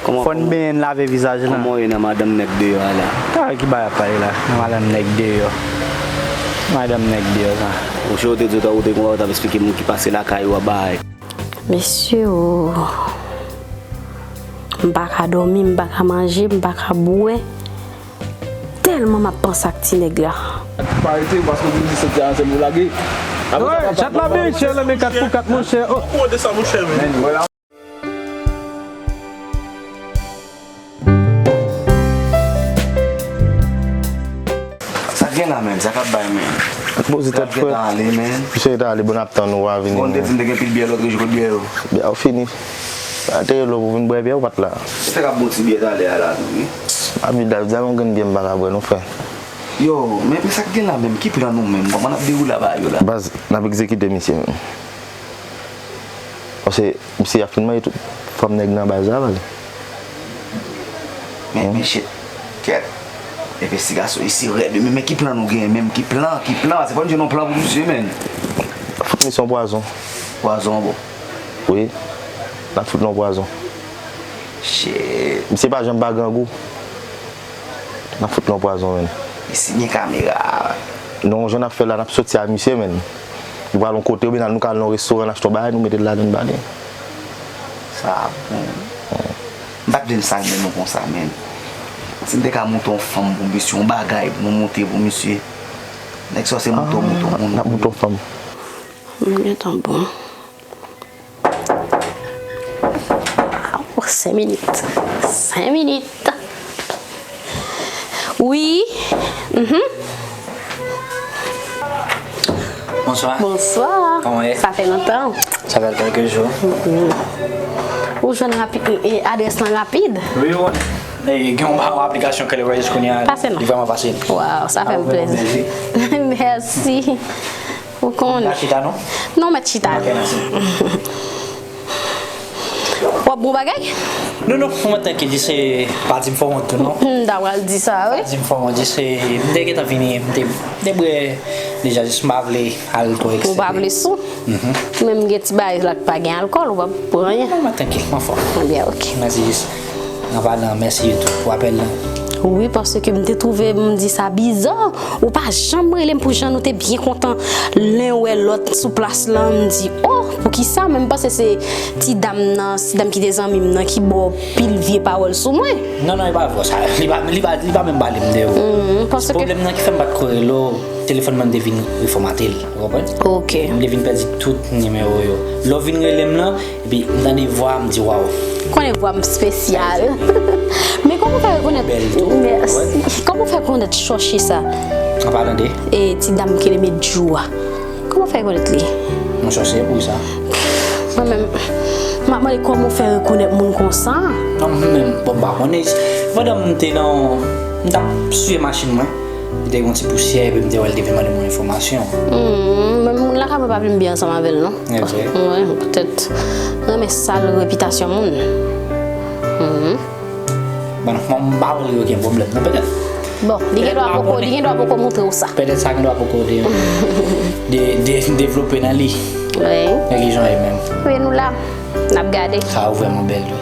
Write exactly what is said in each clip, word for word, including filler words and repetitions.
Kòman, fò n benyen n lave vizaj lan. Kòman w ye nan madanm nèg deyò a la? Sa ki bagay ap pale la? Nan madanm nèg deyò. Madanm nèg deyò sa. Monchè, ou te di w ta, ou te gen w t ap eksplike moun ki pase lakay ou a bagay. Mesye o, m pa ka dòmi, m pa ka manje, m pa ka bwè. Tèlman m ap panse ak ti nèg la. Pa rete, paske w vin di se te ansanm nou lage. Apre sa, papa, chat la byen chè, la, men kat pou kat, monchè. Oh. Ou de sa, monchè, men. Sa k gen la, menn? Sa k ap bay, menn? Poze tèt, frè. Misye ta ale, bon, ap tann ou a vini. Bon, te di m te gen pil byè lòt jou, kot byè yo? Byè yo fini. Sa te rele w pou vin bwè byè, ou pa t la. Se fè k ap bon ti byè talè a la, tou, wi. Abi, David, sa yon grenn byè m pa ka bwè, non, frè. Yo, men, men sa k gen la, menm? Ki plan nou, menm? Kòman n ap dewoule a bagay yo la? Baz, n ap egzekite misye, menm. Paske misye ap fin manje tout fanm nèg nan baz la, pale. Men, men, shit. Kèt. Envestigasyon isi rèd, men, men ki plan nou genyen menm? Ki plan? Ki plan? Se fò n jwenn yon plan pou misye, menn. Fout misye yon pwazon. Pwazon, bon. Wi. N ap fout li yon pwazon. Shit. Misye pa janm pa grangou. N ap fout li yon pwazon, menn. Isi gen kamera. Non, jan n ap fè la, n ap soti a misye, menn. Nou pral yon kote, oubyen nou ka al nan yon restoran, n achte yon bagay, nou mete l ladan, n bale. Sa bon. M pa t vle m sal men nou konsa, menn. Si m te ka monte yon fanm pou misye, yon bagay pou nou monte pou misye. Nèg sa se monte, monte yon moun. N ap monte yon fanm. M gentan bon. Aw, senk minit. Senk minit. Wi. Mhm. Bonswa. Bonswa. Kòman w ye? Sa fè lontan. Sa fè kèlke jou. Mhm. Ou jwenn rapi-, e, e, adrès lan rapid? Wi, wi. E, gen yon, yon aplikasyon ke li voye jis kounye a. Pase non. Li vrèman fasil. Waw, sa fè m plezi. Mèsi. Ou konnen. Pa chita, non? Non, mèt chita. Ok, mèsi. W ap bon bagay? Non, non, mwen trankil, jis, eh, pa di m fè w wont tou, non. M ta pral di sa, wi. Pa di m fè w wont, jis, eh, m te gentan vini, m te, m te bwè deja, jis m pa vle al twò eksede. Ou pa vle sou? Mhm. Men m gen ti bagay la k pa gen alkòl, ou p ap pran anyen. Non, mwen trankil, m anfòm. Ebyen, ok. Mèsi, jis. An palan, mèsi tou pou apèl lan. Wi, paske m te twouve, m di sa biza. Ou pa janm rele m pou jan nou te byen kontan len wè lòt sou plas lan. M di, oh, poukisa? Men m panse se ti dam nan, ti dam ki te zanmi m nan ki ba w pil vye pawòl sou mwen. Non, non, e pa vre sa. Li pa, li pa, li pa menm pale m de ou. Mm, paske pwoblèm nan ki fè m pa t ko rele w, telefòn mwen te vin refòmate l, ou konprann? Ok. M te vin pèdi tout nimewo yo. Lè w vin rele m lan, epi m tande vwa, m di, waw. Konnen vwa m espesyal. Men kòman w fè rekonèt? Bèl tou. Mèsi. Kòman w fè rekonèt chòche sa? An palan de? E ti dam ki rele Medjou a. Kòman w fè rekonèt li? Mwen chòche pou sa. Mwen menm, m ap mande kòman w fè rekonèt moun konsa? Non, mwen menm, bon, m pa konnen. Pandan m te nan, m t ap siye machin mwen. Li te gen yon ti pousyè, epi m te wè l te vin mande mwen enfòmasyon. Hmm, men moun lakay mwen pa vle m byen ansanm avè l, non. Evre? Wi, poutèt renmen sal repitasyon moun. Mhm. Bon, mwen, m pa wè li gen pwoblèm, non, petèt. Bon, li gen dwa poko, li gen dwa poko montre w sa. Petèt sa gen dwa poko de, de, de, devlope nan li. Wi. Men ki jan e menm. Wi, nou la. N ap gade. Sa yo vrèman bèl, wi.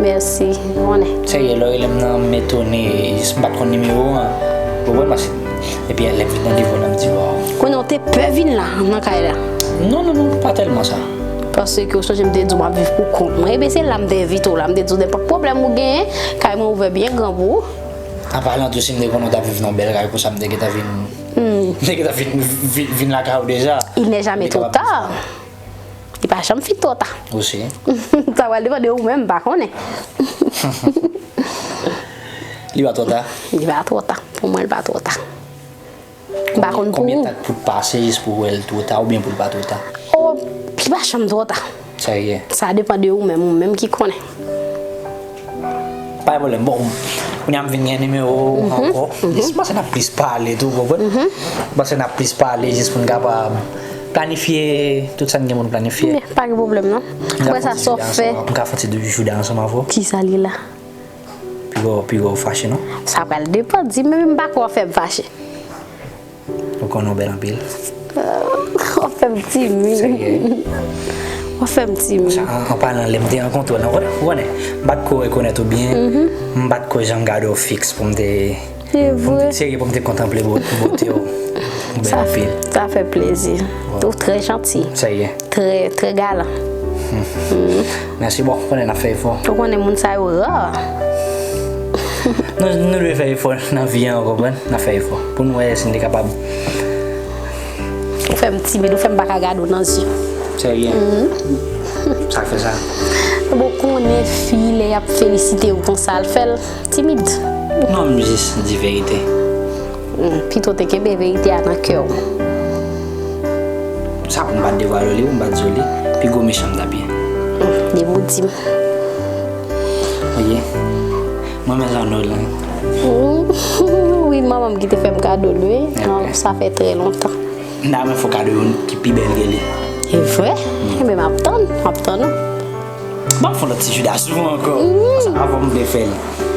Mèsi, konnen. Serye, lè w rele m nan, m etone, jis m pa t konn nimewo an. Ou konprann, paske, epi lè m vin nan nivo nan, m di, waw. Konnen w te pè vin la, nan kay la? Non, non, non, pa tèlman sa. Paske w sonje m te di w m ap viv pou kont mwen. Ebyen, se la m te envite w la, m te di w nenpòt pwoblèm ou genyen, kay mwen ouvè byen gran pou ou. An palan tou, si m te konnen w t ap viv nan bèl kay konsa, m te gentan vin, m te gentan vin, vin, vin lakay ou deja. Il n'est jamais trop tard. Li pa janm fin twò ta. Ou si? Sa pral depann de ou menm, m pa konnen. Li pa twò ta? Li pa twò ta. Pou mwen, li pa twò ta. M pa konn pou ou. Konbyen tan pou l pase jis pou w wè l twò ta oubyen pou l pa twò ta? Oh, li pa janm twò ta. Serye? Sa depann de ou menm, ou menm ki konnen. Pa gen pwoblèm. Bon, kounye a m vin gen nimewo ou ankò. Jis m panse n ap plis pale tou, ou konprann? M panse n ap plis pale jis pou n kapab planifye tout sa n gen pou n planifye. Men, pa gen pwoblèm, non. Apre sa, sa w fè? M ka fè ti jouda ansanm avè w. Kisa li la? Piga w, piga w fache, non? Sa pral depann. Di m, men m pa kwè w ap fè m fache. Ou konnen w bèl anpil. W ap fè m timid. Serye? Ou fè m timid. An, an palan, lè m te rankontre w nan, ou konnen, ou konnen, m pa t ko rekonèt ou byen, m pa t ko janm gade w fiks pou m te, pou m te serye, pou m te kontanple bo-, bote w. Ou bèl anpil. Sa fè plezi. Ou trè janti. Sa ye. Trè, trè galan. Mèsi, bon, ou konnen n ap fè efò. Ou konnen moun sa yo ra. Nou, nou dwe fè efò nan vi an, ou konprann? N ap fè efò. Pou nou wè si n te kapab. Ou fè m timid, ou fè m pa ka gade w nan zye. Serye. Sa k fè sa? Bon, konnen fi, lè y ap felisite w konsa, l fè l timid. Non, m jis di verite. Pito te kenbe verite a nan kè w. Sa pou m pa t devwale w li, pou m pa t di w li, pi gwo mechan m t ap ye. Depi w di m. Oke. Mwen menm sa nou la. Wi, manman m ki te fè m kado l, wi. Sa fè trè lontan. M ta renmen fè w kado youn ki pi bèl ke li. E vre? Enben, m ap tann, m ap tann ou. Ban m fè yon lòt ti Jida sou ou ankò. Paske avan m te fè l,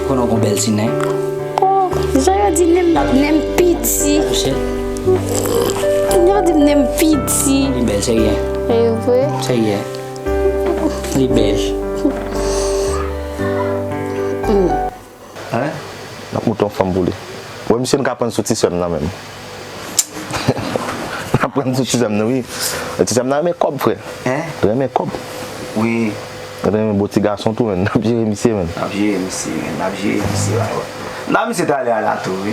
konnen w gon bèl ti nen. Oh, jan yo di nen m, nen m piti. Jan yo di m nen m piti. Li bèl, serye. E vre? Serye. Li bèl. Hein? N ap moute yon fanm pou li. Wè, misye, n ka pran sou ti sè m nan menm. N ap pran sou ti sè m nan, wi. Ti sè m nan renmen kòb, frè. Hein? Renmen kòb. Wi. Renmen bo ti gason tou, menn. N ap jere misye, menn. N ap jere misye, menn. N ap jere misye, wi. N ap misye talè a la tou, wi.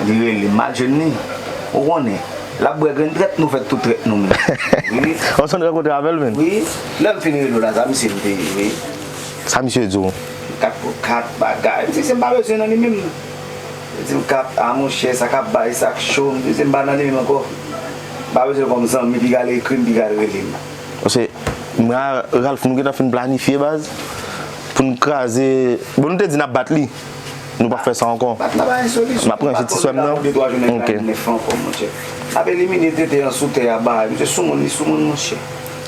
Li rele m, m al jwenn li. Ou konnen. L ap bwè grenn trèt, nou fè tout trèt nou menm. Wi. Ansanm rankontre avè l, menn. Wi. Lè m fin rele w la, sa misye m te ye, wi. Sa misye di w? Kat pou kat bagay. M di se m pa bezwen nan li menm. Li di m kat, a monchè, sa k ap bay, sa k cho. M di se m pa nan li menm ankò. M pa bezwen kòm zanmi, piga l ekri m, piga l rele m. Paske mwen a Ralph, nou gentan fin planifye, baz, pou n kraze. Bon, nou te di n ap bat li. Nou p ap fè sa ankò. Bat la pa gen solisyon. M ap ranje ti sè m nan. Ok. N ap elimine tete an sou tè a, bay. Misye sou moun, li sou moun, monchè.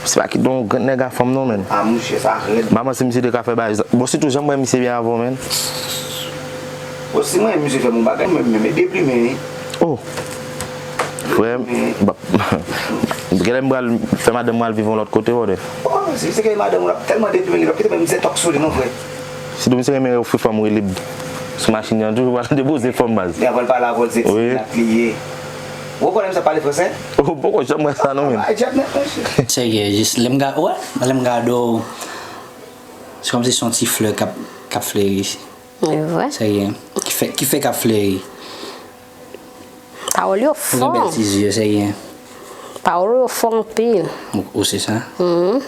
Se pa kite yon grenn nèg a fanm non, menn. A, monchè, sa rèd. M pa panse misye te ka fè bagay sa. Bon, sitou jan m wè misye byen avè w, menn. Bon, si mwen, misye fè m yon bagay, mwen menm, e deplimen, wi. Oh. Frè m, ba, genlè m pral fè madanm mwen al viv yon lòt kote, brother. Oh, si misye gen madanm, ou ap tèlman deplimen, li p ap kite menm se tòk sou li, non, frè. Sitou misye renmen ofri fanm wi lib sou machin li an, toujou pral depoze fanm, baz. Li anvan l pale avè w, se ti nat li ye. Ou konnen misye pale fransè? Ou poko janm wè sa non, menn. Ay, djab nèt, monchè. Serye, jis lè m ga-, wè, lè m gade w, se kòmsi se yon ti flè k ap, k ap fleri. E vre? Serye. Ki fè, ki fè k ap fleri. Pawòl yo fò. Ou gen bèl ti zye, serye. Pawòl yo fò anpil. Ou, ou se sa? Mhm.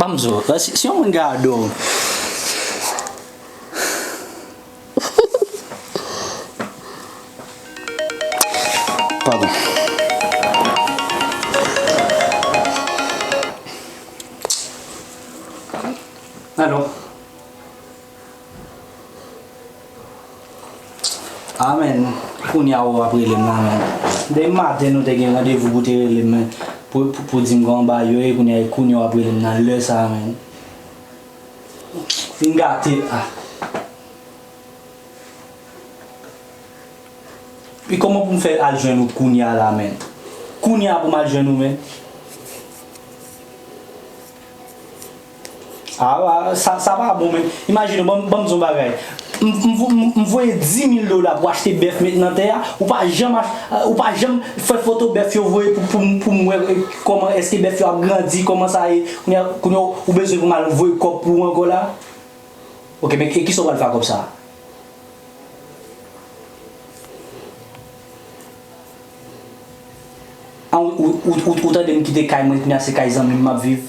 Ban m di w, si, si yon moun gade w. Padon. Alo. Amen. Kounye a ou ap rele m nan, men. Depi maten nou te gen randevou pou te rele m, men. Pou, pou, pou di m kòman bagay yo ye, kounye a, kounye a w ap rele m nan lè sa a, men. Vin gate a. Pi kòman pou m fè al jwenn ou kounye a la, men? Kounye a pou m al jwenn ou, men? A, a, sa, sa pa bon, men. Imajine w, ban m, ban m di w yon bagay. M, m, m, m voye dis mil dola pou achte bèf met nan tè a. Ou pa janm ach-, ou pa janm fè foto bèf yo voye pou, pou, pou m wè, e, kòman èske bèf yo ap grandi, kòman sa ye. Kounye a, kounye a, ou bezwen pou m al voye kòb pou ou ankò la? Ok, men e kisa w pral fè ak kòb sa a? An, ou, ou, ou, ou tande m kite kay mwen, kounye a se kay zanmi m m ap viv.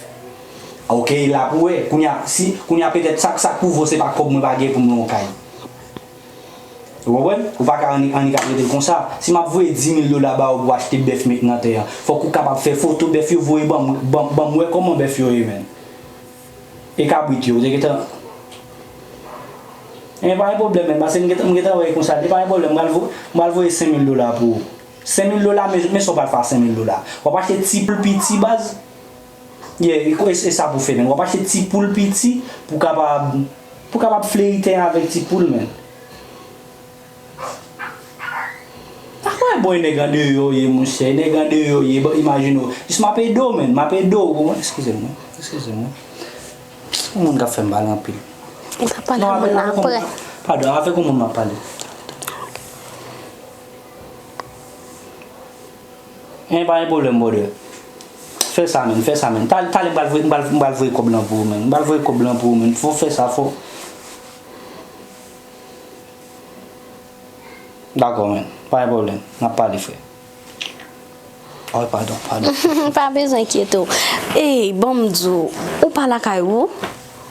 A, ok, e la pou wè. Kounye a, si, kounye a petèt sa, sa k pou vo se pa kòb mwen pa gen pou m lwe yon kay. Ou konprann? Ou pa ka annik, annik ap rete l konsa. Si m ap voye dis mil dola ba ou pou achte bèf met nan tè a, fòk ou kapab fè foto bèf yo voye ban m, ban, ban m wè kòman bèf yo ye, menn. E kabrit yo, ou te gentan. Enben, pa gen pwoblèm, menn, paske m gentan, m gentan wè konsa, li pa gen pwoblèm, m pral vo-, m pral voye senk mil dola pou ou. Senk mil dola, men, men sa w pral fè ak senk mil dola. W ap achte ti poul piti, baz. Yeah, e, e, e sa pou fè, menn. W ap achte ti poul piti pou kapab, pou kapab fleri tè avèk ti poul, menn. Ah, wè, Bon, e nèg andeyò ye, monchè, e nèg andeyò ye, bon, imajine w. Jis m ap ede w, menn, m ap ede w, ou konprann? Eskize m, wi, eskize m, wi. Yon moun k ap fè m pale anpil. Ou t ap pale ak moun nan apre. Padon, avèk yon moun m ap pale. Hein, pa gen pwoblèm, brother. Fè sa, menn, fè sa, menn. Talè, talè, m pral voye, m pral, m pral voye kòb lan pou ou, menn. M pral voye kòb lan pou ou, menn. Fò w fè sa, fò. Dakò, menn. Pa gen pwoblèm. N ap pale, frè. Oh, padon, padon. Pa bezwen enkyete w. Ey, ban m di w, ou pa lakay ou?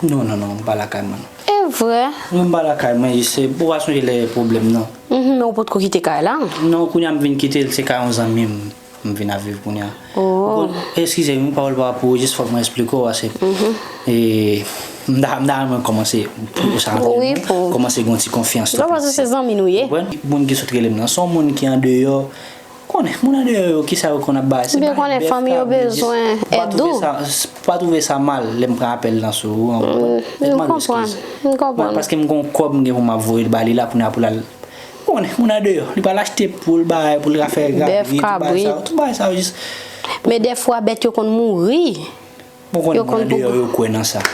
Non, non, non, m pa lakay mwen. E vre? Wi, m pa lakay mwen, se, ou pa sonje lè pwoblèm nan. Mhm, men ou potko kite kay la? Non, kounye a m vin kite l, se kay yon zanmi m, m vin ap viv kounye a. Oh. Bon, eskize m, pawòl pa pou ou, jis fòk mwen eksplike w, paske, e, m ta, m ta renmen kòmanse pou sa, wi, pou kòmanse gen yon ti konfyans tou. Paske se zanmi nou ye. Konprann? Moun ki sot rele m nan, se yon moun ki andeyò. Konnen, moun andeyò yo, kisa yo konn ap bay? Se bay bèf, kabrit, jis, ou pa twouve sa, ou pa twouve sa mal lè m pran apèl lan sou ou an, konprann? Mèt mande eskiz. M konprann. Paske m gon kòb m gen pou m ap voye l ba li la, kounye a pou l al, konnen, moun andeyò, li pral achte poul, bagay, pou l ka fè rabit, tout bagay sa yo, tout bagay sa yo jis. Men dèfwa, bèt yo konn mouri. Bon, konnen moun andeyò yo kwè nan sa.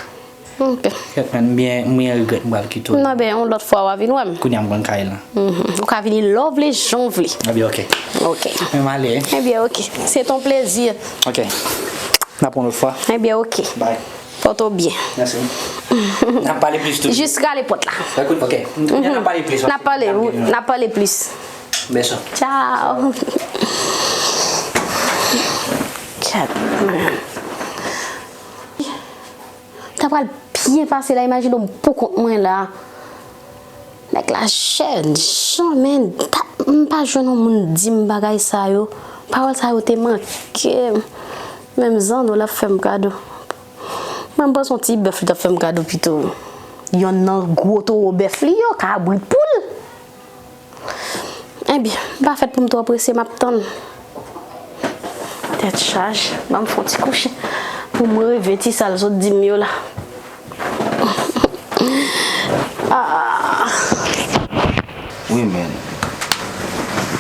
Ok. Kèt, menn, m byen, m byen regrèt m pral kite w. Non, ben, yon lòt fwa, w a vin wè m. Kounye a m konn kay lan. Mhm. Ou ka vini lè w vle, jan w vle. Ebyen, ok. Ok. Men m ale, hein. Ebyen, ok. C'est un plaisir. Ok. N ap yon lòt fwa. Ebyen, ok. Bye. Pòte w byen. Mèsi. N ap pale plis toujou. Jis rale pòt la. Ekout, ok. N ap pale plis. N ap pale, wi, n ap pale plis. Bèso. Ciao. Kèt, man. Ta pral byen pase la, imajine w m pou kont mwen la. Nèg la jèn, jan, men, ta, m pa jwenn yon moun di m bagay sa yo. Pawòl sa yo te manke m. Menm zanno l ap fè m kado. Mwen, m panse yon ti bèf li t ap fè m kado pito. Yonn nan gwo towo bèf li yo, kabrit, poul. Ebyen, m pa fèt pou m twò prese, m ap tann. Tèt chaje, ban m fè yon ti kouche pou m reve ti sa l sot di m yo la. Ah. Wi, men.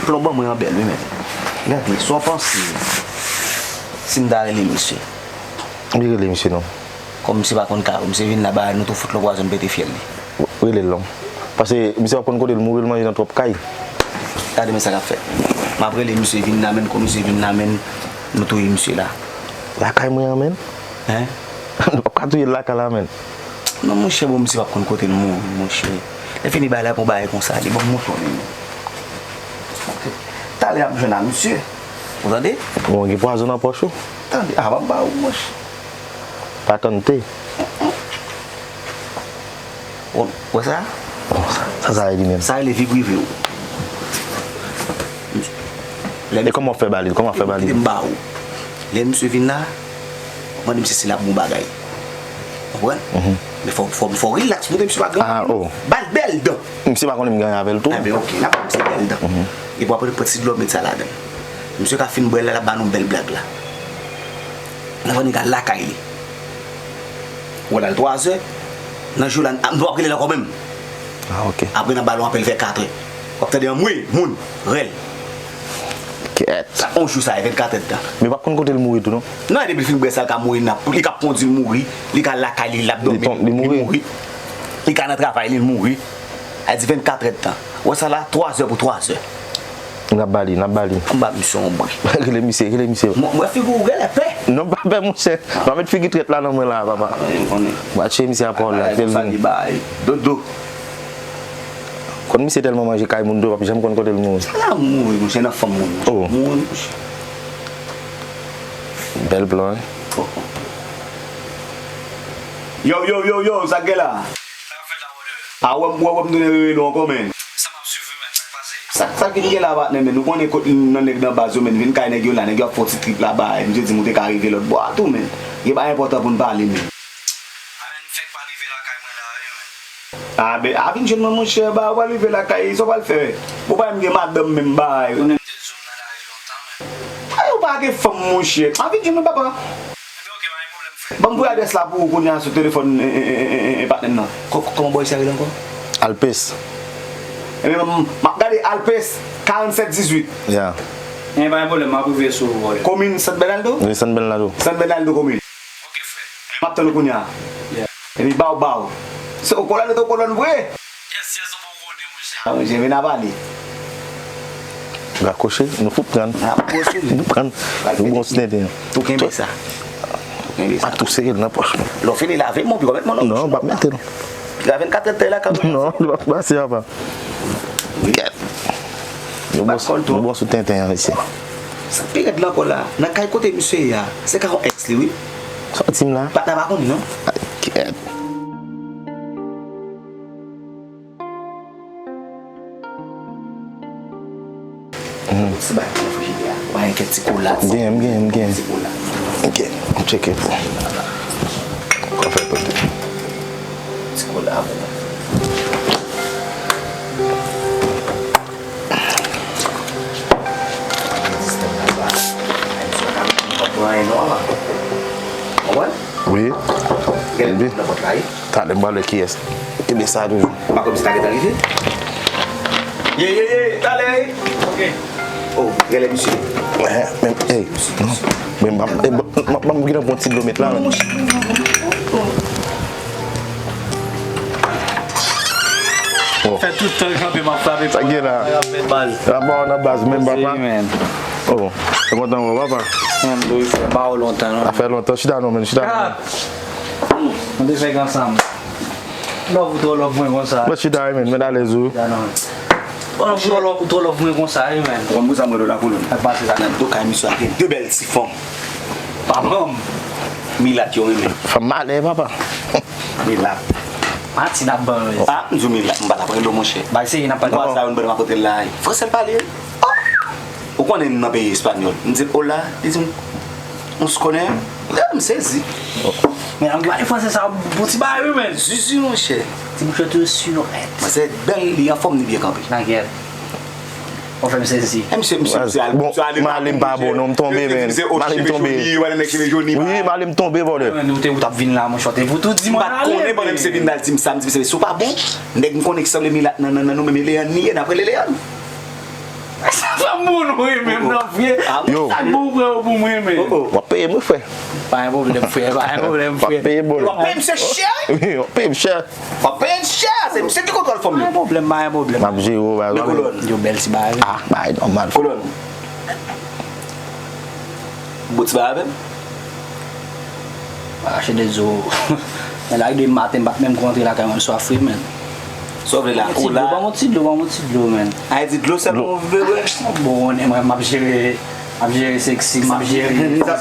Plan ban mwen an bèl, wi, men. Gade, sa w panse si m ta rele misye? Li rele misye non. Kòm misye pa konn kay ou, misye vin la ba nou tou fout lòt pwazon pete fyèl li. Rele l non. Paske misye p ap konn kote l mouri, l manje nan twòp kay. Gade men sa k ap fèt. M ap rele misye vin la, menn, kou misye vin la, menn, nou touye misye la. Lakay mwen an, menn? Hein? Nou p ap ka touye l lakay la, menn. Non, monchè, bon, misye p ap konn kote l mouri, monchè. Lè fini bagay la, pou bagay konsa, li ban m mouchwa, menn. Talè ap jwenn a misye. Ou tande? Bon, gen pwazon nan pòch ou? Tande, a, m ap ba ou, monchè. Patante. Ou wè sa? Sa, sa e li menm. Sa rele vi prive w. E kòman w fè ba li? Kòman w fè ba li? Kite m ba ou. Lè misye vin la, mande misye si l ap bon bagay. Konprann? Mhm. Men fò, fò, fò rilaks, montre misye pa gen. Ah, oh. Ba l bèl dan. Misye pa konnen m gen anyen avè l tou. Enben, ok, n ap ba misye bèl dan. Mhm. Epi w ap pran ti dlo, met sa ladan l. Misye ka fin bwè l la, l ap ba nou bèl blag la. N ap annik al lakay li. Ou wè l al twazè, nan jou la, nou ap rele l ankò menm. Ah, ok. Apre n ap ba l yon apèl vè katrè. W ap tande anmwe, moun, rèl. Kèt. Sa yon jou sa, e vennkatrè tan. Men p ap konn kote l mouri tou, non? Non, depi l fin bwè sa, l ka mouri, n ap, li ka kondi l mouri, li ka lakay li, l ap dòmi, li mouri. Li ka nan travay li, l mouri. A di vennkatrè tan. Ou wè sa la, twazè pou twazè. N ap ba li, n ap ba li. Anba misye yon bri. Rele misye, rele misye. Mwen, mwen figi w genlè pè. Non, pa pè, monchè. Pa met figi trèt la nan mwen la, papa. Mwen konnen. Ba tcheke misye a pawòl la, kite l vini. Li bay dodo. Konn misye tèlman manje kay moun tou, p ap janm konn kote l mouri. Ala mouri, monchè, nan fanm moun, monchè. Oh. Mouri, monchè. Bèl plan, wi. Oh, oh. Yo, yo, yo, yo, sa k gen la? Sa k ap fèt la, brother? A, wè m, wè, wè m tounen rele w ankò, men. Sa m ap swiv wi, men, sa k pase? Sa, sa k vin gen la, patnè, men? Nou konnen kot nan nèg nan baz yo, men. Vin kay nèg yo la, nèg yo ap fè yon ti trip laba, e misye di m ou te ka rive lòt bò a tou, men. Gen bagay enpòtan pou n pale, men. A, men, m fèk pa rive lakay mwen la, wi, men. A, ben, a vin jwenn mwen, monchè, ba, ou pral rive lakay, sa w pral fè? Bon, pa m gen madanm menm, ba. Konnen m te di w m nan lari lontan, men. Ay, ou pa gen fanm, monchè. A vin jwenn mwen, papa. Enben, ok, pa gen pwoblèm, frè. Ban m voye adrès la pou ou kounye a sou telefòn, e, e, patnè m nan. Kò-, kò-, kòman bòy sa rele ankò? Alpes. Enben, m, m ap Gade, Alpes, karannsèt dizuit. Ya. Enben, pa gen pwoblèm, m ap rive sou ou, bòdè. Komin San Bernardo? Wi, San Bernardo. San Bernardo komin. Ok, frè. M ap tann ou kounye a. Yeah. Epi baw, baw. Se ou kolòn, ou kolòn vre? Yes, yes, ou bon konnen, monchè. Ah, monchè, vin avale. Rakoche, nou fout pran. Rakoche. Nou pran. Nou bon sou tenten. Tou kenbe sa. Tou kenbe sa. Pa tou sere l nan pòch mwen. Lè w fini lave, mwen, pi w mèt mwen nan. Non, m p ap mete l. Pi ka vennkatè tè la, kanmenm. Non, li p ap pase apa. Kèt. Nou bon, nou bon sou tenten an, mesye. Sa k pi rèd la ankò la, nan kay kote misye ye a, se ka yon èks li, wi. Sòti m la. Patnè pa konnen, non? Ay, kèt. Ti bagay nan frijidè a. Ou pa gen kèk ti kola, ti. Gen, m gen, m gen. Ti kola. M gen. M tcheke pou. Kòfè pote. Ti kola, bon. Konprann? Wi. Gen nan pòt la, wi. Talè m pral wè kiyès. Kenbe sa toujou. Pa kòmsi ta gentan rive. Ye, ye, ye, talè, wi. Ok. Oh, genlè misye. Eh, men, ey, non. Men, m, m, m, m, m gentan pran ti dlo met la, men. Oh. Fè tout tan kanpe, m ap frape. Sa gen la? M ap fè baz. Apa w nan baz, men, papa. Wi, men. Oh, mwen kontan wè w, papa. Mwen tou, frè, m pa wè w lontan, non. Sa fè lontan, chita non, men, chita non. Ah! Nou te fèk ansanm. Love ou twò love mwen konsa. Mwen chita wi, men, mwen alèz wi. Chita non. Bon, love ou twò love, ou twò love mwen konsa wi, men. Ou konn pou sa mwen la kolòn. Sa k pase la? Nan do kay misye a gen de bèl ti fanm. Papa m. Milat yo renmen. Fanm malè, papa. Milat. Mati n ap ban wi. Ah, m di w milat, m pa t ap rele w monchè. Bay seri n ap pale. Mwa sa yo n ban m akote l la. Fransè l pale. Ah! Ou konnen m nan peyi espanyòl. M di l, "Hola." Li di m, "Nos konnen." Ah, m sezi. Men, anglè e fransè sa bon ti bagay wi, men. Zuzu, monchè. Ti bouch yo tou sirèt. Mwen se bèl, li anfòm, li byen kanpe. Nan kèl. Ou fè m sezi. E misye, misye, misye al, bon, misye al, Mali m pa bon, non, m tonbe, men. Mali m tonbe. Wi, Mali m tonbe, bòdè. Men, ou te, ou t ap vin la, monchè, ou te pou tou di mwen ale. M pa t konnen, pandan misye vin la, l di m sa, m di misye, "Si w pa bon, nèg m konnen ki sanble milat nan, nan, nan nou menm, e Leyann li ye, n ap rele Leyann." Sa fè m bon wi, menm nan vre. Yo. Sa k bon, frè, pou mwen, men. W ap peye mwen, frè. Pa gen pwoblèm, frè, pa gen pwoblèm, frè. W ap peye, bòdè. W ap peye misye chè? Wi, w ap peye m chè. W ap peye m chè, se misye ki kontwòl fanm yo. Pa gen pwoblèm, pa gen pwoblèm. M ap jere w, ba. Men kolòn. Yo, bèl ti bagay. Ah, bagay nòmal. Kolòn. Bon ti bagay avè m. Mache de zo. Men la, de maten, m pa t menm kontre lakay mwen, m swaf wi, men. Sa w vle la? Kola? Ban m yon ti dlo, ban m yon ti dlo, men. A, e di dlo sèlman w vle, wè? Bon, konnen mwen, m ap jere, m ap jere seksi, m ap jere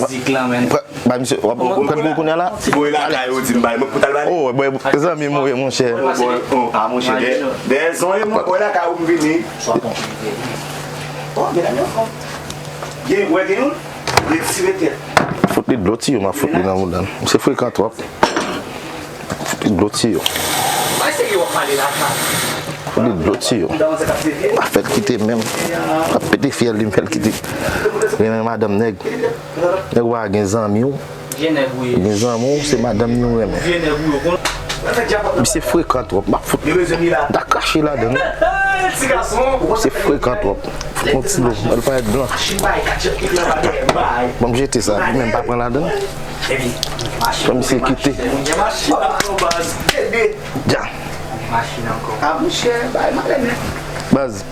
fizik lan, men. Ba misye, w ap pran dlo kounye a la? Ti boy lakay ou di m bay mwen pou t al ba li. Oh, bwè, zanmi m, wi, monchè. Oh, bwè, oh, ah, monchè, dèyè, dèyè zon e mwen, bwè lakay ou m vini. Swa konplike. Oh, medam yo fò. Gen, wè gen youn? Retire tèt. Fout li dlo tiyo, m ap fout li nan mouda l. Misye frekan twòp. Fout li dlo tiyo. Bay serye w ap pale la sa. Fout li dlo tiyo. Pa fè l kite menm. Ap pete fyèl li, m fè l kite. Renmen madanm nèg. Nèg ou pa gen zanmi w. Vye nèg ou ye. Gen zanmi w, se madanm li w renmen. Vye nèg ou ye, kon. Misye frekan twòp, m ap fout. Li bezwen li la. M ta krache ladan l. Ti gason. Misye frekan twòp. Fout yon ti dlo, al parèt blan. Ban m jete sa, li menm pa pran ladan l. Epi, machin. Ban misye kite. Gen machin ankò, baz. Dja. Gen machin ankò. Ah, monchè, bay malè nèt. Baz,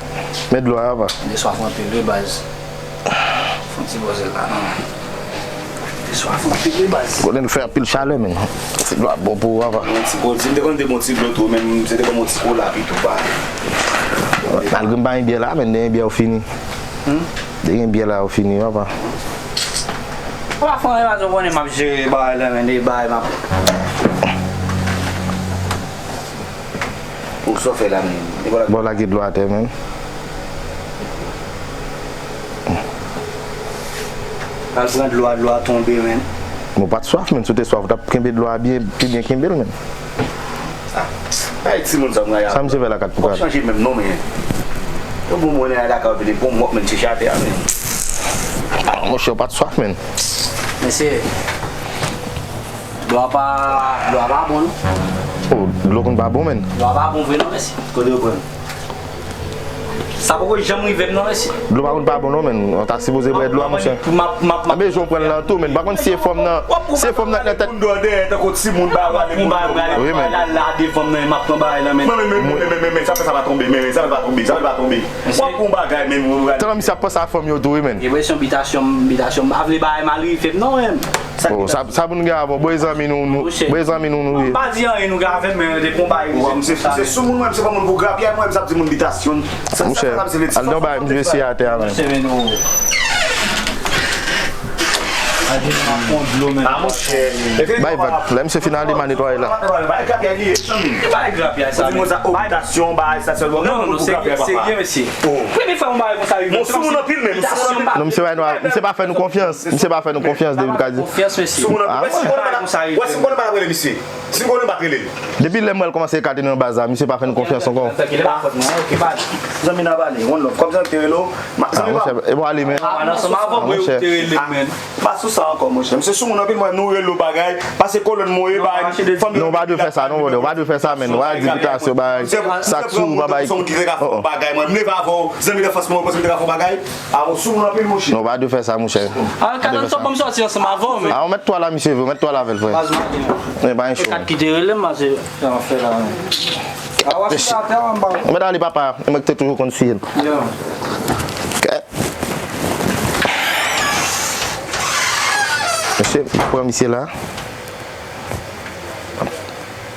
men dlo a, papa. Li swaf anpil, wi, baz. Fon ti bòzè la, non. Li swaf anpil, wi, baz. Konnen l fè anpil chalè, men. Se dlo a bon pou ou, papa. Bon ti bòzè, m te konn te bon ti dlo tou, men se te konn bon ti kola pito, pa. Malgre m pa gen byè la, men de gen byè ou fini. Hmm? De gen byè la ou fini, papa. Ou pa fè anyen, pa konnen m ap jere bagay la, men, de bagay m ap. Ou sa w fè la menm? Bon, lage dlo atè, men. Al pran dlo a, dlo a tonbe, men. Bon, pa t swaf, men. Si w te swaf, ou t ap kenbe dlo a byen, pi byen kenbe l, men. Ah, ay, timoun sa, mwen, sa misye fè la kat pou kat. W ap chanje menm non, men. Yon bon mwen lakay ou vini, bon mwen, men, se chate a, men. Ah, monchè, ou pa t swaf, men. Mesye. Dlo a pa, dlo a pa bon, non. Oh, dlo konn pa bon, men. Dlo a pa bon vre, non, mesye. Kote yo pran? Sa poko janm rive m non, mesye. Dlo pa konn pa bon non, menn. Ou ta sipoze bwè dlo a, monchè. Anben, jan w pran l lan tou, menn. Pa konn si e fòm nan, si e fòm nan k nan tèt. Boundo dèyè tankou timoun ba rale boundo. Wi, menn. La devan m nan, m ap pran bagay lan, menn. Men, men, men, men, men, men, sa fè sa pa tonbe, men, men, sa fè pa tonbe, sa fè pa tonbe. W ap pran bagay, menn. Tann misye ap panse a fanm yo tou, wi, menn. Enpresyon bitasyon, bitasyon. M pa vle bagay mal rive m non, menn. Oh, sa, sa pou nou gen avè w. Bon, e zanmi nou, nou, bon, e zanmi nou, nou ye. M pa di anyen, nou gen avè m, men de konba e se sou moun mwen, se pa moun pou grapyay mwen, m sa ap di moun bitasyon. Monchè, al nan bay misye si atè a, menn. Bay vag, lè misye fin ale, m a netwaye la. Bay grapyay li ye, zanmi. Bay grapyay sa, menn. Bay bitasyon, bay sa sèlman. Non, non, non, serye, serye, mesye. Premye fwa m bay konsa, wi. Bon, sou moun anpil, menn. Non, misye pa, misye pa fè nou konfyans. Misye pa fè nou konfyans depi l ka di. Konfyans, mesye. Ah, wè si m konnen pa t ap rele misye. Si m konnen pa t rele l. Depi lè m wè l kòmanse ekate nan baz la, misye pa fè nou konfyans ankò. Zanmi n ap ale, one love. Kòm zanmi te rele w, zanmi pa. Ah, monchè, e bon ale, men. Ah, monchè. Pa sou sa ankò, monchè. Misye sou moun anpil, mwen, nou rele w bagay. Pase kolòn mwen, e bay. Non, ou pa dwe fè sa, non, brother. Ou pa dwe fè sa, menn. Ou pa di bitasyon, bay. Sa k sou ou, pa bay. Bagay, mwen. M leve avè w. Zanmi lanfans mwen, ou panse m te ka fè w bagay? Ah, ou sou moun anpil, monchè. Non, pa dwe fè sa, monchè. Ah, katann sò pou m sòti ansanm avè w, men. Ah, ou mèt twal la, misye vre, ou mèt twal avè l, frè. Baz, m pa gen. Men pa gen cho. Kat ki te rele m, se sa m ap fè la, men. Ah, w ap chita atè a, m pa. Ou mèt ale, papa, e mwen ki te toujou konn siye l. Yeah. Mesye, m pran misye la. M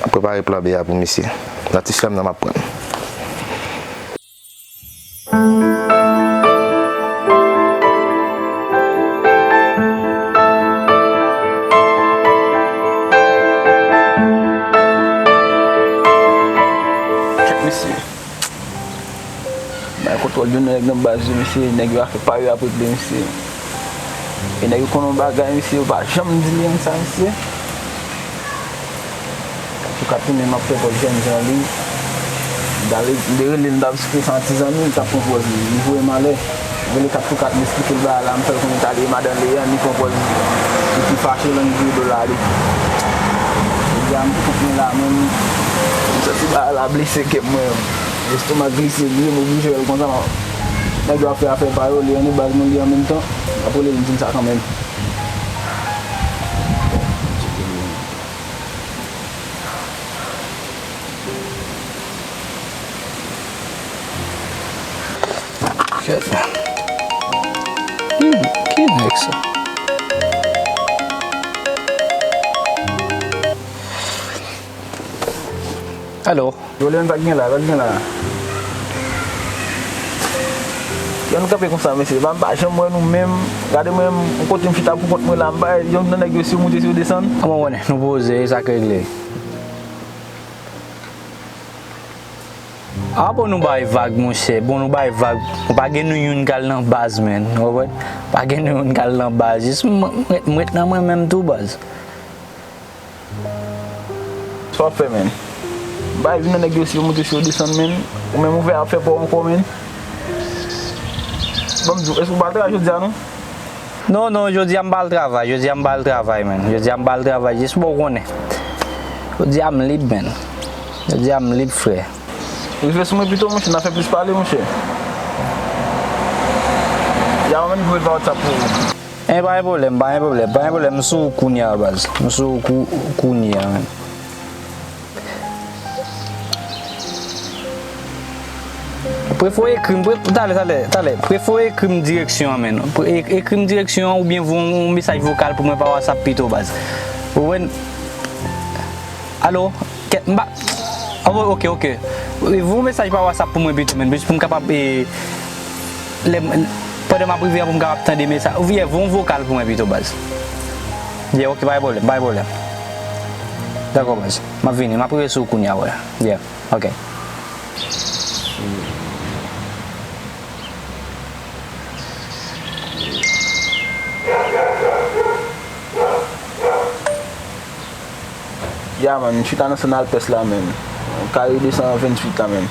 ap prepare plan B a pou misye. Nan ti chanm nan m ap pran. Kèt mesye. Bay kontwòl de nèg nan baz yo, mesye. Nèg yo afè pa yo ap regle, mesye. E nèg yo konn yon bagay, mesye, yo pa janm di li sa, mesye. Kat tou kat tounen, m ap fè pòz jènjan li. M t ale, m te rele l, m t ap esplike sa yon ti zanmi, li t ap pran pòz li. Li voye m anlè. M rele kat tou kat, m esplike l bagay la, m fè l konnen talè madan Leyann, li pran pòz li. Li pi fache, l annik voye do l ale. Jodi a, m tout mwen la, menm, m santi bagay la blese kè mwen. Lestomak glise, vye m oblije fè l konsa. Nèg yo ap fè afè pa yo, Leyann e baz mwen li an menm tan. M ap rele l, m di l sa kanmenm. Kèt. Ki, ki nèg sa? Alo? Yo, Leyann, sa k gen la, sa k gen la? Yo, nou kanpe konsa, mesye. Pa, m pa janm wè nou menm. Gade mwen, yon kote m chita pou kont mwen la, m pa, yon nan nèg yo, si yo moute, si yo desann. Kòman w konnen? Nou poze, e sa k regle? A, bon, nou bay vag, monchè. Bon, nou bay vag. Bon, pa gen nou youn k al nan baz, menn. Ou konprann? Pa gen nou youn k al nan baz. Jis m, m ret, m ret nan mwen menm tou, baz. Sa w ap fè, menn? M pa youn nan nèg yo, si yo moute, si yo desann, menn. Ou menm, ou fè afè pa w ankò, menn. Ban m di w, èske w pa al travay jodi a, non? Non, non, jodi a m pa al travay, jodi a m pa al travay, menn. Jodi a m pa al travay, jis pou w konnen. Jodi a m lib, menn. Jodi a m lib, frè. Rive sou mwen pito, monchè, n a fè plis pale, monchè. Ya, ou menm, voye l pa WhatsApp pou ou. Eh, pa gen pwoblèm, pa gen pwoblèm, pa gen pwoblèm. M sou ou kounye a, baz. M sou ou kou-, kounye a, menn. Prefere w ekri m, pre-, talè, talè, talè. Prefere w ekri m direksyon an, menn. Pre-, e-, ekri m direksyon an oubyen voye yon, yon mesaj vokal pou mwen pa WhatsApp pito, baz. Ou konprann? Alo? Kèt, m pa, oh, ok, ok. Voye yon mesaj pa WhatsApp pou mwen pito, menn. Jis pou m kapab, e, lè m, pandan m ap rive an, pou m kapab tande mesaj. Oubyen voye yon vokal pou mwen pito, baz. Yeah, ok, pa gen pwoblèm, pa gen pwoblèm. Dakò, baz. M ap vini, m ap rive sou ou kounye a, wè. Yeah. Ok. Ya, man, m chita nan San Alpès la, man. Kare de san venntuit la, man.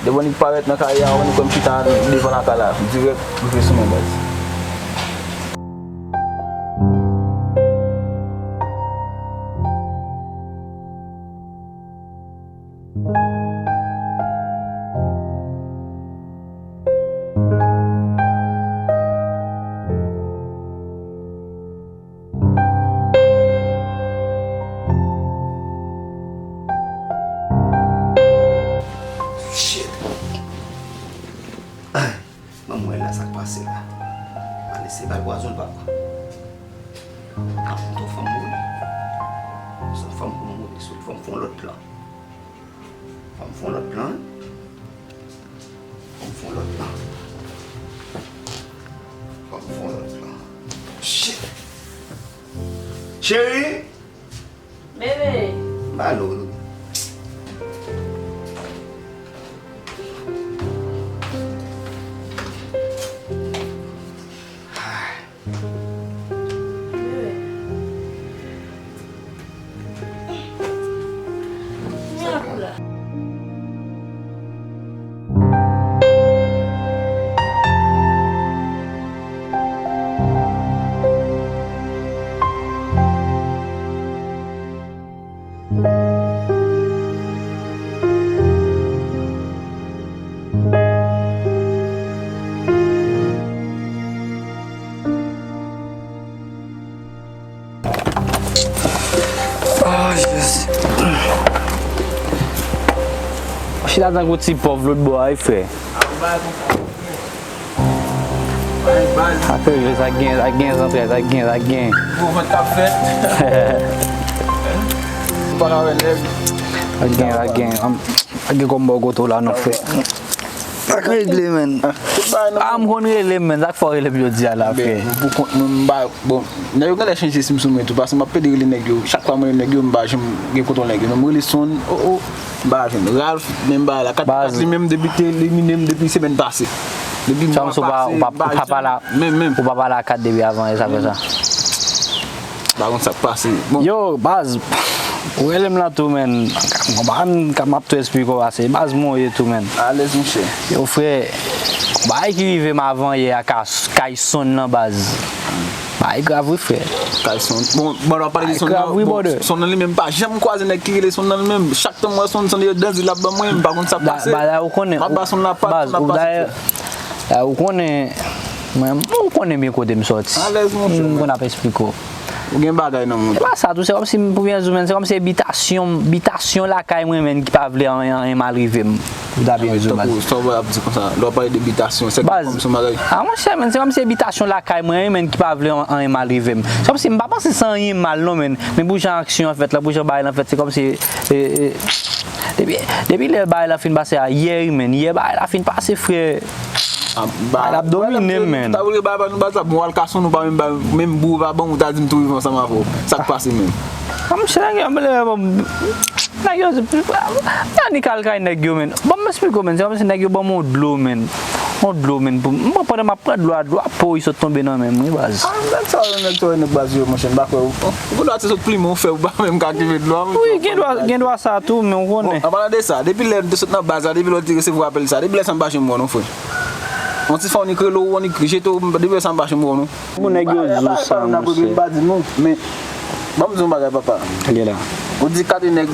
Depi w annik parèt nan kare a, w annik wè m chita devan lakay la. Dirèk, rive sou mwen, baz. Pase la. Mwen lese bal pwazon l pa pran. An, ton fanm mouri. Se yon fanm pou nou mouri sou li. Fò m fè yon lòt plan. Fò m fè yon lòt plan. Fò m fè yon lòt plan. Fò m fè yon lòt plan. Shit. Cheri! Bebe! Ba lo. Ah, Jezi. Chita tankou ti pòv lòt bò a, wi, frè. Afè yo, sa gen, sa gen, zantrè, sa gen, sa gen. Gwo vant k ap fèt. Ou pa ka wè nèg. Sa gen, sa gen. Sa gen kòm bò kote w la, non, frè. Sa k regle, menn. Ah, m konn rele, menn. Sa k fè w rele m jodi a la, frè. Pou kont mwen, m ba, bon, nèg yo genlè chanje sim sou mwen tou, paske m ap pede rele nèg yo. Chak fwa mwen rele nèg yo, m pa janm gen kontwòl nèg yo. Non, m rele Son, o, o, m pa jwenn. Ralph, menm bagay la. Kat, kat li menm depi te elimine m depi semèn pase. Depi mwa pase, m pa jwenn. Menm, menm. Ou pa pale a Kat depi avan, e sa fè sa. Pa konn sa k pase. Bon. Yo, baz, ou rele m la tou, menn. M pa konn ka m ap tou esplike w ase. Baz, mwen ye tou, menn. Alèz, monchè. Yo, frè, bagay ki rive m avan yè a ka, kay Son nan, baz. Bagay grav, wi, frè. Kay Son. Bon, bon, lè w ap pale de Son nan, bon, Son nan li menm pa janm kwaze nèg ki rele Son nan li menm. Chak tan m wè Son, Son yo danze l ap ban mwen, m pa konn sa k pase. Ba, ba, ou konnen, m ap ba Son nan pal, Son nan pase. Dayè, ou konnen, mwen, ou konnen byen kote m sòti. Alèz, monchè. M konn ap esplike w. Ou gen bagay nan moun. E pa sa tou, se kòmsi m pou byen di w, menn, se kòmsi se bitasyon, bitasyon lakay mwen, menn, ki pa vle anyen, anyen mal rive m. Ou ta byen di w, baz. Tankou sa w ap di konsa, lè w pale de bitasyon, se kòmsi yon bagay. Ah, monchè, menn, se kòmsi se bitasyon lakay mwen, menn, ki pa vle an-, anyen mal rive m. Se kòmsi m pa panse se anyen mal, non, menn. Men pou jan aksyon an fèt la, pou jan bagay lan fèt, se kòmsi, e, e, depi, depi lè bagay la fin pase a, yè, wi, menn, yè bagay la fin pase, frè. Ah, ba, l ap domine m, menn. Ta vle ba, ba nou baz la, bon, al ka Son nou pa menm ba, menm bri w pa ban m, ou ta di m tou rive ansanm avè w. Sa k pase menm? Ah, monchè, nèg yo, nèg yo, nèg yo, nèg yo, nèg yo, menn. Ban m esplike w, menn. Se kòmsi nèg yo ban m yon dlo, menn. Yon dlo, menn. Pou, mwen, pandan m ap pran dlo a, dlo a pouri sot tonbe nan men m, wi, baz. Ah, nèg sa yo, nèg sa yo, nèg baz yo, monchè, m pa kwè w. Ou gen dwa te sot plimen w fè, ou pa menm ka kite dlo a, monchè. Wi, gen dwa, gen dwa sa tou, men w konnen. Bon, an palan de sa, depi lè m te sot nan baz la, depi lè w te resevwa apèl sa, depi lè sa m pa janm wè w non, frè. Yon ti fwa w nik rele w, w nik jete w, depi lè sa m pa janm wè w non. Pou nèg yo di w sa, monchè. M pa di nou, men ban m di w yon bagay, papa. Li la. Ou di Kat e nèg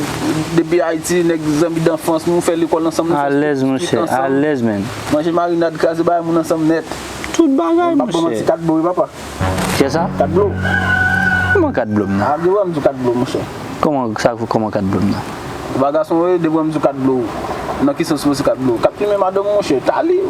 depi Ayiti, nèg zanmi danfans nou, fè lekòl ansanm, nou fè sport ansanm. Alèz, monchè, alèz, menn. Manje marinad, kraze bagay moun ansanm nèt. Tout bagay, monchè. M ap ban manti, Kat blo wi, papa. Kiyès sa? Kat blo. Kòman Kat blo m nan? Ah, devan m di Kat blo, monchè. Kòman sa, kòman Kat blo m nan? Ou pa gason, wi, devan m di Kat blo. Nan ki sans ou se Kat blo? Kat plimen madanm, monchè, tali.